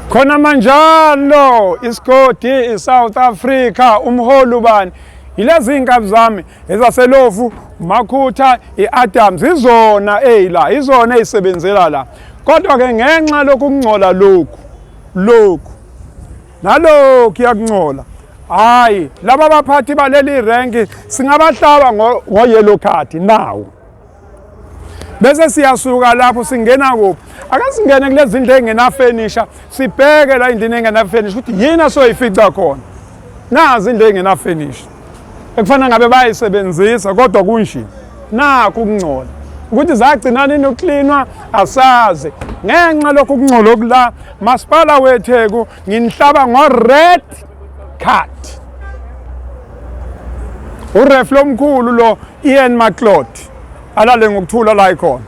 Khona manjalo isigodi iSouth Africa, umholi ubani? Yilezi iy'nkabi zami ezaseLovu, Makhutha, i-Adams, izona eyila, izona ey'sebenzela la. Kodwa-ke ngenxa lokhu kungcola lokhu lokhu nalokhu yakungcola, hhayi, laba baphathi baleli renki singabahlaba ngo-yellow card nawo. Bese siyasuka lapho singena kuphi? Ake singene kulezi ndlu ey'ngenafenisha, sibheke la endlini engenafenisha ukuthi yini asoyifica khona. Nazi indlu ey'ngenafenisha ekufana ngabe bayayisebenzisa, kodwa kunje nakho ukungcola ukuthi zagcina nini ukuklinwa asazi. Ngenxa lokhu ukungcola okula, masipala weTheku, nginihlaba ngo-red card. Uref lomkhulu lo, Ian McLeod, alale ngokuthula la ikhona.